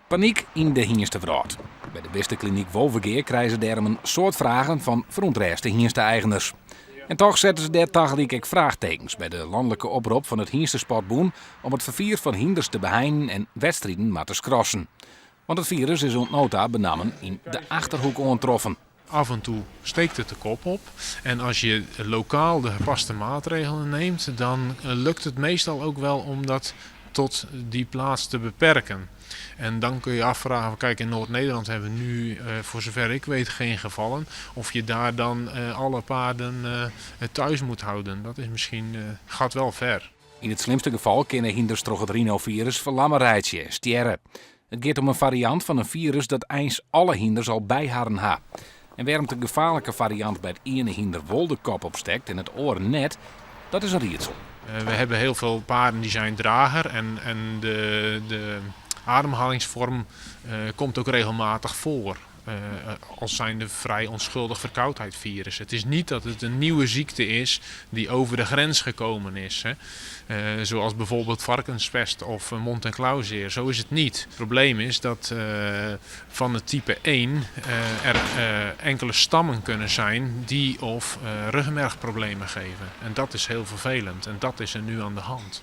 Panyk yn de hynstewrâld. By de bisteklinyk Wolvegea krije se dêrom in soad fragen fan ferûntrêste hynste-eigeners. En toch sette se dêr tagelyk ek fraachtekens by de lanlike oprop fan it Hynstesportbûn om it ferfier fan hynders te beheinen en wedstriden mar te skrassen. Want it firus is oant no ta benammen yn de Achterhoek oantroffen. Af en toe steekt het de kop op. En als je lokaal de gepaste maatregelen neemt, dan lukt het meestal ook wel om dat tot die plaats te beperken. En dan kun je afvragen, kijk, in Noord-Nederland hebben we nu, voor zover ik weet, geen gevallen. Of je daar dan alle paarden thuis moet houden, dat is misschien, gaat wel ver. Yn it slimste gefal kinne hynders troch it rhinofirus ferlamme reitsje en stjerre. It giet om in fariant fan in firus dat eins alle hynders al by harren ha. En wêrom't de gefaarlike fariant by it iene hynder wol de kop opstekt en it oare net, dat is in riedsel. We hebben heel veel paarden die zijn drager en de ademhalingsvorm komt ook regelmatig voor. Als zijnde vrij onschuldig verkoudheidvirus. Het is niet dat het een nieuwe ziekte is die over de grens gekomen is. Hè. Zoals bijvoorbeeld varkenspest of mond- en klauwzeer. Zo is het niet. Het probleem is dat van het type 1 er enkele stammen kunnen zijn die of ruggenmergproblemen geven. En dat is heel vervelend en dat is er nu aan de hand.